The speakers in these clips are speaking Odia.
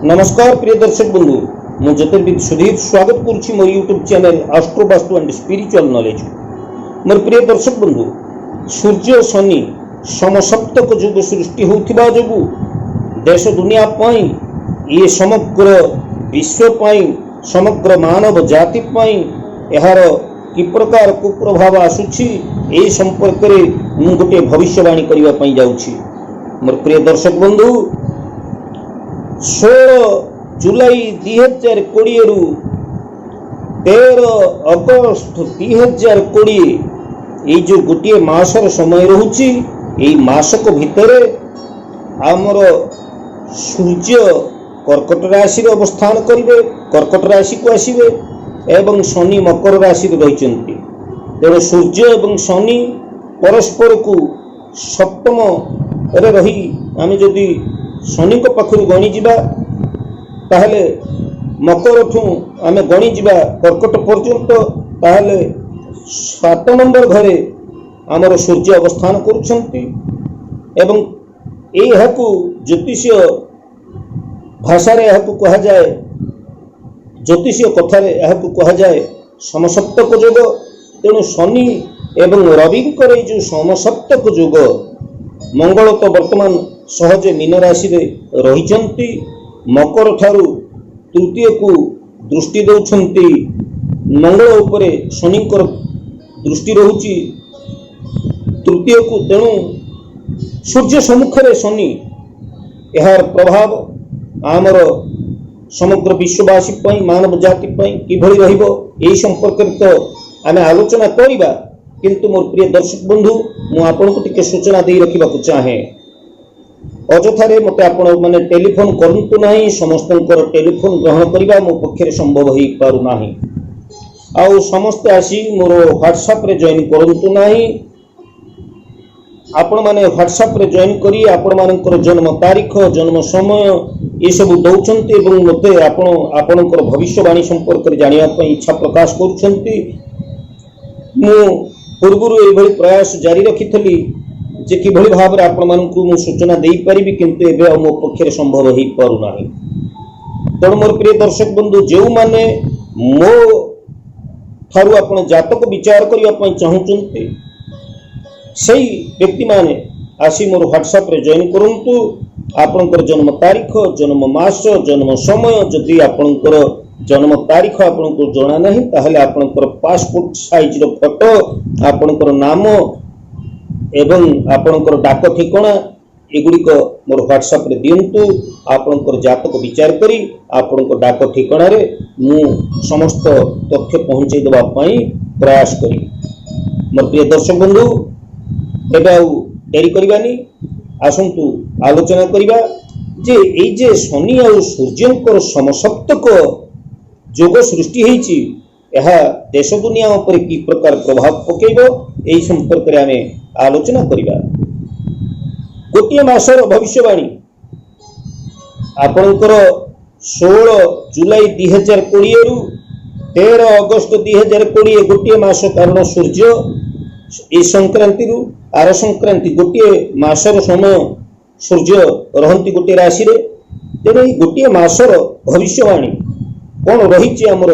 ନମସ୍କାର ପ୍ରିୟ ଦର୍ଶକ ବନ୍ଧୁ, ମୁଁ ଜ୍ୟୋତିର୍ବିଦ ସୁଧୀର ସ୍ୱାଗତ କରୁଛି ମୋର YouTube channel astro vastu and spiritual knowledge. ମୋର ପ୍ରିୟ ଦର୍ଶକ ବନ୍ଧୁ, ସୂର୍ଯ୍ୟ ଶନି ସମସପ୍ତକ ଯୋଗ ସୃଷ୍ଟି ହେଉଥିବା ଯୋଗୁଁ ଦେଶ ଦୁନିଆ ପାଇଁ, ଇଏ ସମଗ୍ର ବିଶ୍ୱ ପାଇଁ, ସମଗ୍ର ମାନବ ଜାତି ପାଇଁ ଏହାର କି ପ୍ରକାର କୁପ୍ରଭାବ ଆସୁଛି, ଏହି ସମ୍ପର୍କରେ ମୁଁ ଗୋଟିଏ ଭବିଷ୍ୟବାଣୀ କରିବା ପାଇଁ ଯାଉଛି। ମୋର ପ୍ରିୟ ଦର୍ଶକ ବନ୍ଧୁ, 16 ଜୁଲାଇ 2020ରୁ 13 ଅଗଷ୍ଟ 2020, ଏଇ ଯେଉଁ ଗୋଟିଏ ମାସର ସମୟ ରହୁଛି, ଏଇ ମାସକ ଭିତରେ ଆମର ସୂର୍ଯ୍ୟ କର୍କଟ ରାଶିରେ ଅବସ୍ଥାନ କରିବେ, କର୍କଟ ରାଶିକୁ ଆସିବେ ଏବଂ ଶନି ମକର ରାଶିରେ ରହିଛନ୍ତି। ତେଣୁ ସୂର୍ଯ୍ୟ ଏବଂ ଶନି ପରସ୍ପରକୁ ସପ୍ତମରେ ରହି, ଆମେ ଯଦି ଶନିଙ୍କ ପାଖରୁ ଗଣିଯିବା, ତାହେଲେ ମକରଠୁ ଆମେ ଗଣିଯିବା କର୍କଟ ପର୍ଯ୍ୟନ୍ତ, ତାହେଲେ 7 ନମ୍ବର ଘରେ ଆମର ସୂର୍ଯ୍ୟ ଅବସ୍ଥାନ କରୁଛନ୍ତି। ଏବଂ ଏହାକୁ ଜ୍ୟୋତିଷୀୟ ଭାଷାରେ ଏହାକୁ କୁହାଯାଏ, ଜ୍ୟୋତିଷୀୟ କଥାରେ ଏହାକୁ କୁହାଯାଏ ସମସପ୍ତକ ଯୋଗ। ତେଣୁ ଶନି ଏବଂ ରବିଙ୍କର ଏଇ ଯେଉଁ ସମସପ୍ତକ ଯୋଗ, ମଙ୍ଗଳ ତ ବର୍ତ୍ତମାନ ସହଜେ ମୀନ ରାଶିରେ ରହିଛନ୍ତି, ମକର ଠାରୁ ତୃତୀୟକୁ ଦୃଷ୍ଟି ଦେଉଛନ୍ତି। ମଙ୍ଗଳ ଉପରେ ଶନିଙ୍କର ଦୃଷ୍ଟି ରହୁଛି ତୃତୀୟକୁ। ତେଣୁ ସୂର୍ଯ୍ୟ ସମ୍ମୁଖରେ ଶନି, ଏହାର ପ୍ରଭାବ ଆମର ସମଗ୍ର ବିଶ୍ୱବାସୀ ପାଇଁ, ମାନବ ଜାତି ପାଇଁ କିଭଳି ରହିବ, ଏହି ସମ୍ପର୍କରେ ତ ଆମେ ଆଲୋଚନା କରିବା। କିନ୍ତୁ ମୋର ପ୍ରିୟ ଦର୍ଶକ ବନ୍ଧୁ, ମୁଁ ଆପଣଙ୍କୁ ଟିକେ ସୂଚନା ଦେଇ ରଖିବାକୁ ଚାହେଁ। ଅଯଥାରେ ମୋତେ ଆପଣ ମାନେ ଟେଲିଫୋନ କରନ୍ତୁ ନାହିଁ। ସମସ୍ତଙ୍କର ଟେଲିଫୋନ ଗ୍ରହଣ କରିବା ମୋ ପକ୍ଷରେ ସମ୍ଭବ ହେଇପାରୁନାହିଁ। ଆଉ ସମସ୍ତେ ଆସି ମୋର ହ୍ୱାଟ୍ସଆପ୍ରେ ଜଏନ୍ କରନ୍ତୁ ନାହିଁ। ଆପଣମାନେ ହ୍ୱାଟ୍ସଆପ୍ରେ ଜଏନ୍ କରି ଆପଣମାନଙ୍କର ଜନ୍ମ ତାରିଖ, ଜନ୍ମ ସମୟ ଏସବୁ ଦେଉଛନ୍ତି ଏବଂ ମୋତେ ଆପଣ ଆପଣଙ୍କର ଭବିଷ୍ୟବାଣୀ ସମ୍ପର୍କରେ ଜାଣିବା ପାଇଁ ଇଚ୍ଛା ପ୍ରକାଶ କରୁଛନ୍ତି। ମୁଁ ପୂର୍ବରୁ ଏଇଭଳି ପ୍ରୟାସ ଜାରି ରଖିଥିଲି ଯେ କିଭଳି ଭାବରେ ଆପଣମାନଙ୍କୁ ମୁଁ ସୂଚନା ଦେଇପାରିବି, କିନ୍ତୁ ଏବେ ଆଉ ମୋ ପକ୍ଷରେ ସମ୍ଭବ ହେଇପାରୁନାହିଁ। ତେଣୁ ମୋର ପ୍ରିୟ ଦର୍ଶକ ବନ୍ଧୁ, ଯେଉଁମାନେ ମୋ ଠାରୁ ଆପଣ ଜାତକ ବିଚାର କରିବା ପାଇଁ ଚାହୁଁଛନ୍ତି, ସେଇ ବ୍ୟକ୍ତିମାନେ ଆସି ମୋର ହ୍ୱାଟ୍ସଆପ୍ରେ ଜଏନ୍ କରନ୍ତୁ। ଆପଣଙ୍କର ଜନ୍ମ ତାରିଖ, ଜନ୍ମ ମାସ, ଜନ୍ମ ସମୟ, ଯଦି ଆପଣଙ୍କର ଜନ୍ମ ତାରିଖ ଆପଣଙ୍କୁ ଜଣା ନାହିଁ, ତାହେଲେ ଆପଣଙ୍କର ପାସପୋର୍ଟ ସାଇଜର ଫଟୋ, ଆପଣଙ୍କର ନାମ ଏବଂ ଆପଣଙ୍କର ଡାକ ଠିକଣା, ଏଗୁଡ଼ିକ ମୋର ହ୍ୱାଟ୍ସଆପ୍ରେ ଦିଅନ୍ତୁ। ଆପଣଙ୍କର ଜାତକ ବିଚାର କରି ଆପଣଙ୍କ ଡାକ ଠିକଣାରେ ମୁଁ ସମସ୍ତ ତଥ୍ୟ ପହଞ୍ଚାଇ ଦେବା ପାଇଁ ପ୍ରୟାସ କରିବି। ମୋର ପ୍ରିୟ ଦର୍ଶକ ବନ୍ଧୁ, ଏବେ ଆଉ ଡେରି କରିବାନି। ଆସନ୍ତୁ ଆଲୋଚନା କରିବା ଯେ ଏଇ ଯେ ଶନି ଆଉ ସୂର୍ଯ୍ୟଙ୍କର ସମସପ୍ତକ ଯୋଗ ସୃଷ୍ଟି ହେଇଛି, ଏହା ଦେଶ ଦୁନିଆ ଉପରେ କି ପ୍ରକାର ପ୍ରଭାବ ପକେଇବ, ଏହି ସମ୍ପର୍କରେ ଆମେ ଆଲୋଚନା କରିବା। ଗୋଟିଏ ମାସର ଭବିଷ୍ୟବାଣୀ ଆପଣଙ୍କର 16 ଜୁଲାଇ 2020ରୁ 13 ଅଗଷ୍ଟ 2020, ଗୋଟିଏ ମାସ। କାରଣ ସୂର୍ଯ୍ୟ ଏଇ ସଂକ୍ରାନ୍ତିରୁ ଆର ସଂକ୍ରାନ୍ତି ଗୋଟିଏ ମାସର ସମୟ ସୂର୍ଯ୍ୟ ରହନ୍ତି ଗୋଟିଏ ରାଶିରେ। ତେଣୁ ଏଇ ଗୋଟିଏ ମାସର ଭବିଷ୍ୟବାଣୀ କ'ଣ ରହିଛି ଆମର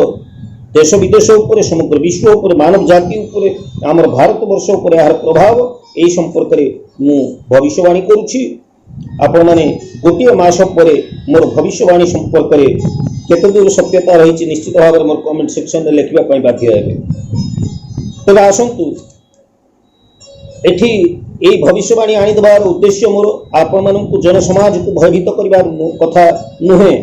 ଦେଶ ବିଦେଶ ଉପରେ, ସମଗ୍ର ବିଶ୍ୱ ଉପରେ, ମାନବ ଜାତି ଉପରେ, ଆମର ଭାରତ ବର୍ଷ ଉପରେ ଏହାର ପ୍ରଭାବ, ଏହି ସମ୍ପର୍କରେ ମୁଁ ଭବିଷ୍ୟବାଣୀ କରୁଛି। ଆପଣମାନେ ଗୋଟିଏ ମାସ ପରେ ମୋର ଭବିଷ୍ୟବାଣୀ ସମ୍ପର୍କରେ କେତେ ଦୂର ସତ୍ୟତା ରହିଛି, ନିଶ୍ଚିତ ଭାବରେ ମୋର କମେଣ୍ଟ ସେକ୍ସନରେ ଲେଖିବା ପାଇଁ ବାଧ୍ୟ ହେବେ। ତେବେ ଆସନ୍ତୁ, ଏଠି ଏଇ ଭବିଷ୍ୟବାଣୀ ଆଣିଦେବାର ଉଦ୍ଦେଶ୍ୟ ମୋର ଆପଣମାନଙ୍କୁ, ଜନସମାଜକୁ ଭୟଭୀତ କରିବାର କଥା ନୁହେଁ।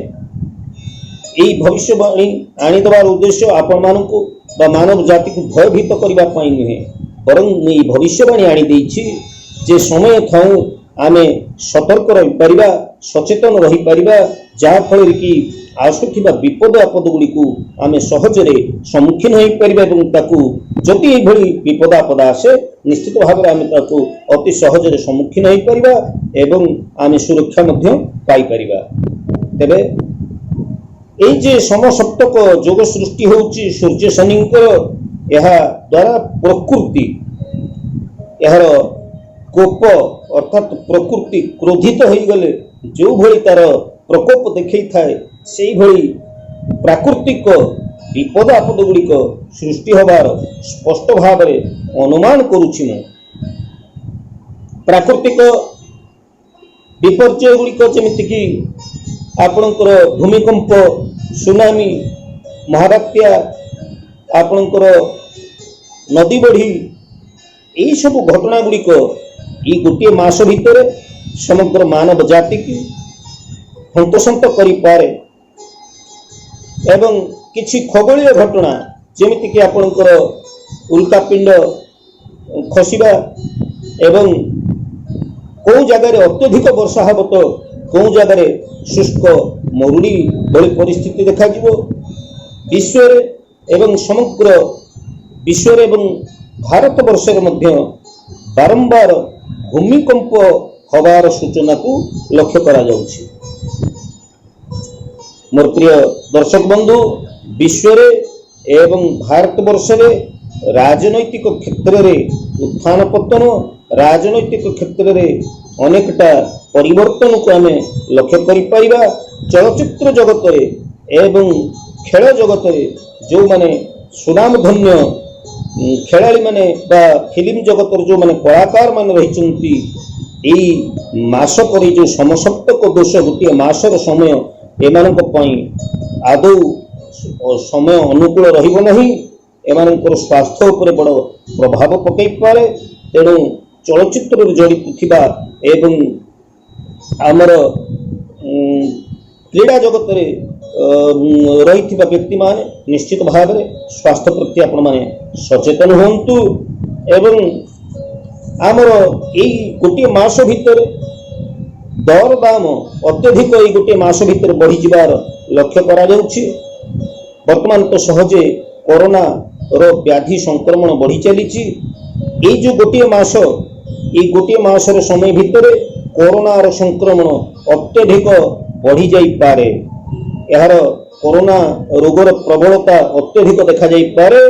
ଏଇ ଭବିଷ୍ୟବାଣୀ ଆଣିଦେବାର ଉଦ୍ଦେଶ୍ୟ ଆପଣମାନଙ୍କୁ ବା ମାନବ ଜାତିକୁ ଭୟଭୀତ କରିବା ପାଇଁ ନୁହେଁ, ବରଂ ମୁଁ ଏଇ ଭବିଷ୍ୟବାଣୀ ଆଣିଦେଇଛି ଯେ ସମୟ ଥାଉଁ ଆମେ ସତର୍କ ରହିପାରିବା, ସଚେତନ ରହିପାରିବା, ଯାହାଫଳରେ କି ଆସୁଥିବା ବିପଦ ଆପଦ ଗୁଡ଼ିକୁ ଆମେ ସହଜରେ ସମ୍ମୁଖୀନ ହୋଇପାରିବା ଏବଂ ତାକୁ ଯଦି ଏଇଭଳି ବିପଦ ଆପଦ ଆସେ, ନିଶ୍ଚିତ ଭାବରେ ଆମେ ତାକୁ ଅତି ସହଜରେ ସମ୍ମୁଖୀନ ହୋଇପାରିବା ଏବଂ ଆମେ ସୁରକ୍ଷା ମଧ୍ୟ ପାଇପାରିବା। ତେବେ ଏଇ ଯେ ସମସପ୍ତକ ଯୋଗ ସୃଷ୍ଟି ହେଉଛି ସୂର୍ଯ୍ୟ ଶନିଙ୍କର, ଏହା ଦ୍ୱାରା ପ୍ରକୃତି, ଏହାର କୋପ, ଅର୍ଥାତ୍ ପ୍ରକୃତି କ୍ରୋଧିତ ହୋଇଗଲେ ଯେଉଁଭଳି ତାର ପ୍ରକୋପ ଦେଖେଇଥାଏ, ସେଇଭଳି ପ୍ରାକୃତିକ ବିପଦ ଆପଦ ଗୁଡ଼ିକ ସୃଷ୍ଟି ହେବାର ସ୍ପଷ୍ଟ ଭାବରେ ଅନୁମାନ କରୁଛି ମୁଁ। ପ୍ରାକୃତିକ ବିପର୍ଯ୍ୟୟ ଗୁଡ଼ିକ ଯେମିତିକି ଆପଣଙ୍କର ଭୂମିକମ୍ପ, ସୁନାମି, ମହାବାତ୍ୟା, ଆପଣଙ୍କର ନଦୀ ବଢ଼ି, ଏଇସବୁ ଘଟଣା ଗୁଡ଼ିକ ଏଇ ଗୋଟିଏ ମାସ ଭିତରେ ସମଗ୍ର ମାନବ ଜାତିକି ହନ୍ତସନ୍ତ କରିପାରେ। ଏବଂ କିଛି ଖଗୋଳୀୟ ଘଟଣା, ଯେମିତିକି ଆପଣଙ୍କର ଉଲ୍କାପିଣ୍ଡ ଖସିବା ଏବଂ କେଉଁ ଜାଗାରେ ଅତ୍ୟଧିକ ବର୍ଷା ହେବ ତ କେଉଁ ଜାଗାରେ ଶୁଷ୍କ ମରୁଡ଼ି ଭଳି ପରିସ୍ଥିତି ଦେଖାଯିବ ବିଶ୍ୱରେ। ଏବଂ ସମଗ୍ର ବିଶ୍ୱରେ ଏବଂ ଭାରତ ବର୍ଷରେ ମଧ୍ୟ ବାରମ୍ବାର ଭୂମିକମ୍ପ ହବାର ସୂଚନାକୁ ଲକ୍ଷ୍ୟ କରାଯାଉଛି। ମୋର ପ୍ରିୟ ଦର୍ଶକ ବନ୍ଧୁ, ବିଶ୍ୱରେ ଏବଂ ଭାରତ ବର୍ଷରେ ରାଜନୈତିକ କ୍ଷେତ୍ରରେ ଉତ୍ଥାନ ପତନ, ରାଜନୈତିକ କ୍ଷେତ୍ରରେ ଅନେକଟା ପରିବର୍ତ୍ତନକୁ ଆମେ ଲକ୍ଷ୍ୟ କରିପାରିବା। ଚଳଚ୍ଚିତ୍ର ଜଗତରେ ଏବଂ ଖେଳ ଜଗତରେ ଯେଉଁମାନେ ସୁନାମଧନ୍ୟ ଖେଳାଳିମାନେ ବା ଫିଲ୍ମ ଜଗତର ଯେଉଁମାନେ କଳାକାରମାନେ ରହିଛନ୍ତି, ଏଇ ମାସ ପରେ ଯେଉଁ ସମସପ୍ତକ ଦୋଷ, ଗୋଟିଏ ମାସର ସମୟ ଏମାନଙ୍କ ପାଇଁ ଆଦୌ ସମୟ ଅନୁକୂଳ ରହିବ ନାହିଁ। ଏମାନଙ୍କର ସ୍ୱାସ୍ଥ୍ୟ ଉପରେ ବଡ଼ ପ୍ରଭାବ ପକାଇ ପାରେ। ତେଣୁ ଚଳଚ୍ଚିତ୍ରରେ ଜଡ଼ିତ ଥିବା ଏବଂ ଆମର କ୍ରୀଡ଼ା ଜଗତରେ ରହିଥିବା ବ୍ୟକ୍ତିମାନେ ନିଶ୍ଚିତ ଭାବରେ ସ୍ୱାସ୍ଥ୍ୟ ପ୍ରତି ଆପଣମାନେ ସଚେତନ ହୁଅନ୍ତୁ। ଏବଂ ଆମର ଏଇ ଗୋଟିଏ ମାସ ଭିତରେ ଦରଦାମ ଅତ୍ୟଧିକ ଏଇ ଗୋଟିଏ ମାସ ଭିତରେ ବଢ଼ିଯିବାର ଲକ୍ଷ୍ୟ କରାଯାଉଛି। ବର୍ତ୍ତମାନ ତ ସହଜେ କରୋନାର ବ୍ୟାଧି ସଂକ୍ରମଣ ବଢ଼ି ଚାଲିଛି। ଏଇ ଯେଉଁ ଗୋଟିଏ ମାସ, ଏଇ ଗୋଟିଏ ମାସର ସମୟ ଭିତରେ କରୋନାର ସଂକ୍ରମଣ ଅତ୍ୟଧିକ ବଢ଼ିଯାଇପାରେ। ଏହାର କରୋନା ରୋଗର ପ୍ରବଳତା ଅତ୍ୟଧିକ ଦେଖାଯାଇପାରେ।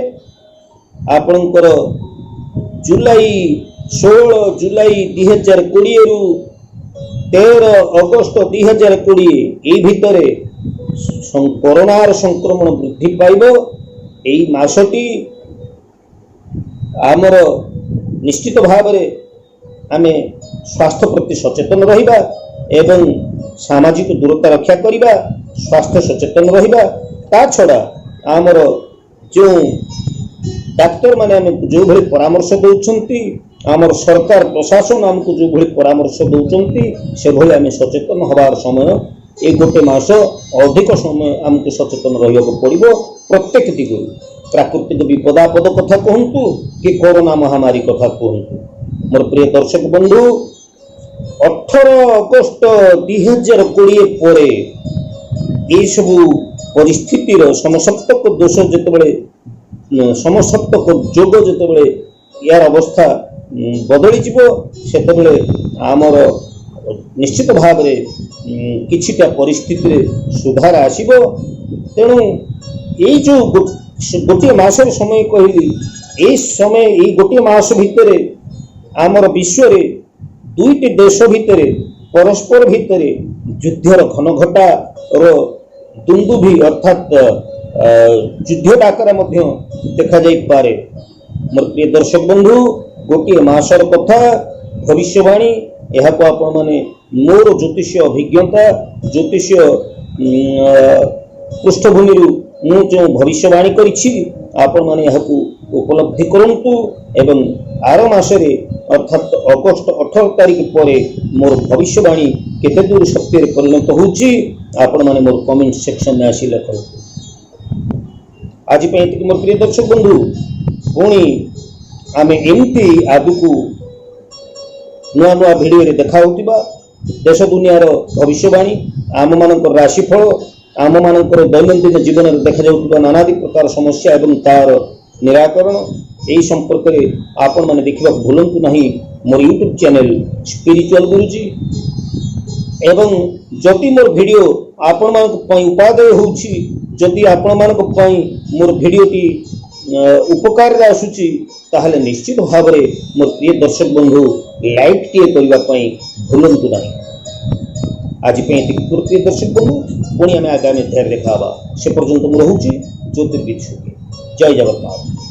ଆପଣଙ୍କର 16 ଜୁଲାଇ 2020ରୁ 13 ଅଗଷ୍ଟ 2020, ଏଇ ଭିତରେ କରୋନାର ସଂକ୍ରମଣ ବୃଦ୍ଧି ପାଇବ। ଏଇ ମାସଟି ଆମର ନିଶ୍ଚିତ ଭାବରେ ଆମେ ସ୍ୱାସ୍ଥ୍ୟ ପ୍ରତି ସଚେତନ ରହିବା ଏବଂ ସାମାଜିକ ଦୂରତା ରକ୍ଷା କରିବା, ସ୍ୱାସ୍ଥ୍ୟ ସଚେତନ ରହିବା। ତା ଛଡ଼ା ଆମର ଯେଉଁ ଡାକ୍ତରମାନେ ଆମକୁ ଯେଉଁଭଳି ପରାମର୍ଶ ଦେଉଛନ୍ତି, ଆମର ସରକାର ପ୍ରଶାସନ ଆମକୁ ଯେଉଁଭଳି ପରାମର୍ଶ ଦେଉଛନ୍ତି, ସେଭଳି ଆମେ ସଚେତନ ହେବାର ସମୟ ଏଇ ଗୋଟେ ମାସ। ଅଧିକ ସମୟ ଆମକୁ ସଚେତନ ରହିବାକୁ ପଡ଼ିବ ପ୍ରତ୍ୟେକ ଦିଗରୁ, ପ୍ରାକୃତିକ ବିପଦାପଦ କଥା କୁହନ୍ତୁ କି କରୋନା ମହାମାରୀ କଥା କୁହନ୍ତୁ। ମୋର ପ୍ରିୟ ଦର୍ଶକ ବନ୍ଧୁ, 18 ଅଗଷ୍ଟ 2020 ପରେ ଏଇସବୁ ପରିସ୍ଥିତିର ସମସପ୍ତକ ଦୋଷ ଯେତେବେଳେ, ସମସପ୍ତକ ଯୋଗ ଯେତେବେଳେ ଏହାର ଅବସ୍ଥା ବଦଳିଯିବ, ସେତେବେଳେ ଆମର ନିଶ୍ଚିତ ଭାବରେ କିଛିଟା ପରିସ୍ଥିତିରେ ସୁଧାର ଆସିବ। ତେଣୁ ଏଇ ଯେଉଁ ଗୋଟିଏ ମାସର ସମୟ କହିଲି, ଏଇ ସମୟ, ଏଇ ଗୋଟିଏ ମାସ ଭିତରେ ଆମର ବିଶ୍ୱରେ ଦୁଇଟି ଦେଶ ଭିତରେ ପରସ୍ପର ଭିତରେ ଯୁଦ୍ଧର ଘନଘଟାର ଦୁନ୍ଦୁଭି, ଅର୍ଥାତ୍ ଯୁଦ୍ଧ ଡାକରା ମଧ୍ୟ ଦେଖାଯାଇପାରେ। ମୋର ପ୍ରିୟ ଦର୍ଶକ ବନ୍ଧୁ, ଗୋଟିଏ ମାସର କଥା, ଭବିଷ୍ୟବାଣୀ, ଏହାକୁ ଆପଣମାନେ ମୋର ଜ୍ୟୋତିଷୀୟ ଅଭିଜ୍ଞତା, ଜ୍ୟୋତିଷୀୟ ପୃଷ୍ଠଭୂମିରୁ ମୁଁ ଯେଉଁ ଭବିଷ୍ୟବାଣୀ କରିଛି, ଆପଣମାନେ ଏହାକୁ ଉପଲବ୍ଧି କରନ୍ତୁ। ଏବଂ ଆର ମାସରେ, ଅର୍ଥାତ୍ ଅଗଷ୍ଟ 18 ତାରିଖ ପରେ ମୋର ଭବିଷ୍ୟବାଣୀ କେତେ ଦୂର ସତ୍ୟରେ ପରିଣତ ହେଉଛି, ଆପଣମାନେ ମୋର କମେଣ୍ଟ ସେକ୍ସନରେ ଆସି ଲେଖନ୍ତୁ। ଆଜି ପାଇଁ ଏତିକି ମୋର ପ୍ରିୟ ଦର୍ଶକ ବନ୍ଧୁ। ପୁଣି ଆମେ ଏମିତି ଆଗକୁ ନୂଆ ନୂଆ ଭିଡ଼ିଓରେ ଦେଖା ହେଉଥିବା। ଦେଶ ଦୁନିଆର ଭବିଷ୍ୟବାଣୀ, ଆମମାନଙ୍କର ରାଶିଫଳ, ଆମମାନଙ୍କର ଦୈନନ୍ଦିନ ଜୀବନରେ ଦେଖାଯାଉଥିବା ନାନାଦି ପ୍ରକାର ସମସ୍ୟା ଏବଂ ତାର ନିରାକରଣ, ଏହି ସମ୍ପର୍କରେ ଆପଣମାନେ ଦେଖିବାକୁ ଭୁଲନ୍ତୁ ନାହିଁ ମୋର ୟୁଟ୍ୟୁବ୍ ଚ୍ୟାନେଲ ସ୍ପିରିଚୁଆଲ ଗୁରୁଜୀ। ଏବଂ ଯଦି ମୋର ଭିଡ଼ିଓ ଆପଣମାନଙ୍କ ପାଇଁ ଉପାଦେୟ ହେଉଛି, ଯଦି ଆପଣମାନଙ୍କ ପାଇଁ ମୋର ଭିଡ଼ିଓଟି ଉପକାରରେ ଆସୁଛି, ତାହେଲେ ନିଶ୍ଚିତ ଭାବରେ ମୋର ପ୍ରିୟ ଦର୍ଶକ ବନ୍ଧୁ ଲାଇକ୍ଟିଏ କରିବା ପାଇଁ ଭୁଲନ୍ତୁ ନାହିଁ। ଆଜି ପାଇଁ ଏତିକି ପ୍ରିୟ ଦର୍ଶକ ବନ୍ଧୁ। ପୁଣି ଆମେ ଆଗାମୀ ଅଧ୍ୟାୟରେ ଦେଖା ହେବା। ସେ ପର୍ଯ୍ୟନ୍ତ ମୁଁ ରହୁଛି ଜ୍ୟୋତିର୍ବିଦ। ଜୟ ଜଗନ୍ନାଥ।